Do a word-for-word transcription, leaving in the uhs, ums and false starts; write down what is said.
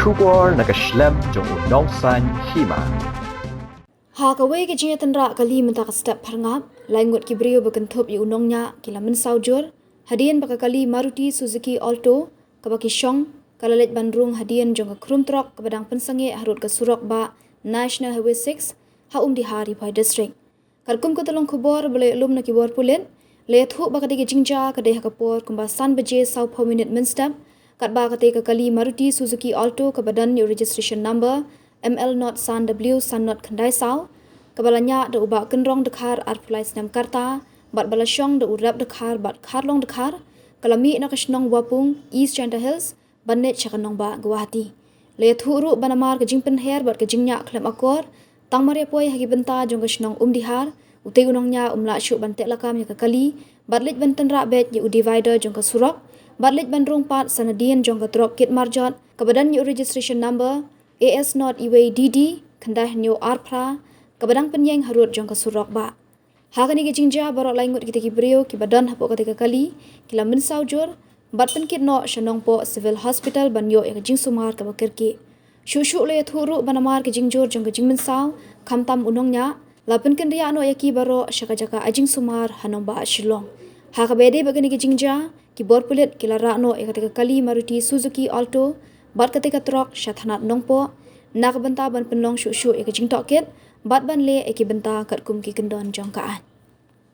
Khubor na ka shlem jong u Nongsaiñ Hima. Ha kawei ka jingïatynrah kali mynta ka step pharngap, lai ngut ki briew ba kynthup ïa u nongñiah ki la mynsaw jur hadien ba ka kali Maruti Suzuki Alto kaba ki shong ka la leit ban rung hadien jong ka khrum trok kaba dang pynsangeh harud ka surok bah National Highway six ha Umdihar, Ri Bhoi District. Katkum ka tyllong khubor ba la ïalum na ki bor pulit, la ïathuh ba katei ka jingjia ka dei ha ka por kumba san baje sawphew minit mynstep, katba katei ka kali Maruti Suzuki Alto kaba don ïa u registration number M L not san W san not khyndai saw, kaba la ñiah da u Bah Kynrong Dkhar arphew lai snem ka rta bad ba la shong da u Rep Dkhar bad Kharlong Dkhar, ka la mih na ka shnong Wapung, East Jaintia Hills, ban leit sha ka nongbah Guwahati. La ïathuh ruh ba namar ka jingpynher bad ka jingñiah khlem akor, tang mar ïa poi ha ki bynta jong ka shnong Umdihar, utei u nongñiah um lah shuh ban teh lakam ïa ka kali bad leit ban tynrah beit ïa u divider jong ka surok bad leit ban rung pat sa nadien jong ka trok kit marjot kaba don ïa u registration number A S not iwei D D khyndai hynñiew ar phra, kaba dang pynïeng harud jong ka surok bah. Ha kane ka jingjia baroh lai ngut kita ki briew kiba don hapoh katei ka kali ki la mynsaw jur bad pynkit noh sha Nongpoh Civil Hospital ban ïoh ïa ka jingsumar kaba kyrkieh. Shuh shuh la ïathuh ruh ba namar ka jingjur jong ka jingmynsaw, khamtam u nongñiah, la pynkynriah noh ïa ki baroh sha ka jaka ai jingsumar ha nongbah Shillong. Ha kaba ïadei bad kane ka jingjia, ki bor pulit ki la rah noh ïa katei ka kali Maruti Suzuki Alto bad katei ka trok sha thanat Nongpoh na ka bynta ban pynlong shuh shuh ïa ka jingtohkit bad ban leh ïa ki bynta katkum ki kyndon jong ka aiñ.